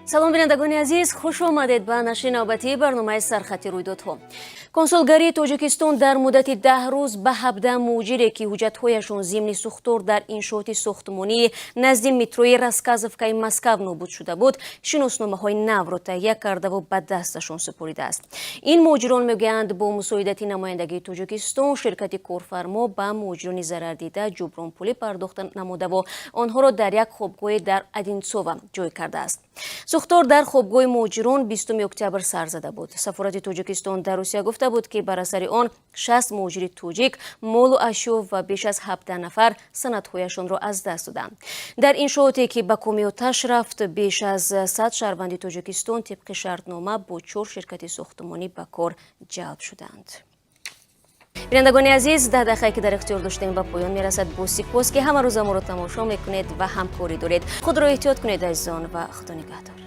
Салом, бинандагони азиз, хуш омадед ба нашри навбатии барномаи «Сархати рӯйдодҳо». Консулгарии Тоҷикистон дар муддати 10 рӯз ба 17 муҳоҷире, ки ҳуҷҷатҳояшон зимни сӯхтор дар иншооти сохтмонии назди метрои Рассказовкаи Москав нобуд шуда буд, шиносномаҳои навро таҳия кардаву ба дасташон супоридааст. Ин муҳоҷирон мегӯянд, бо мусоидати намояндагии Тоҷикистон ширкати корфармо ба муҳоҷирони зарардида ҷубронпулӣ пардохта намудаву онҳоро дар як хобгоҳе дар Одинсово ҷой кардааст. Сӯхтор дар хобгоҳи муҳоҷирон 20 октябр сар зада буд. Сафорати Тоҷикистон дар Русия гуфта буд, ки бар асари он 60 муҳоҷири тоҷик молу ашё ва беш аз 17 нафар санадҳояшонро аз даст доданд. Дар иншооте, ки ба коми оташ рафт, беш аз 100 шаҳрванди Тоҷикистон тибқи шартнома бо чор ширкати сохтмонӣ ба кор ҷалб шуданд. Бинандагони азиз, 10 дақиқае, ки дар ихтиёр доштем, ба поён мерасад. Бо сипос, ки ҳама рӯза моро тамошо мекунед ва ҳамкорӣ доред. Худро эҳтиёт кунед, азизон, ва Худо нигаҳдор.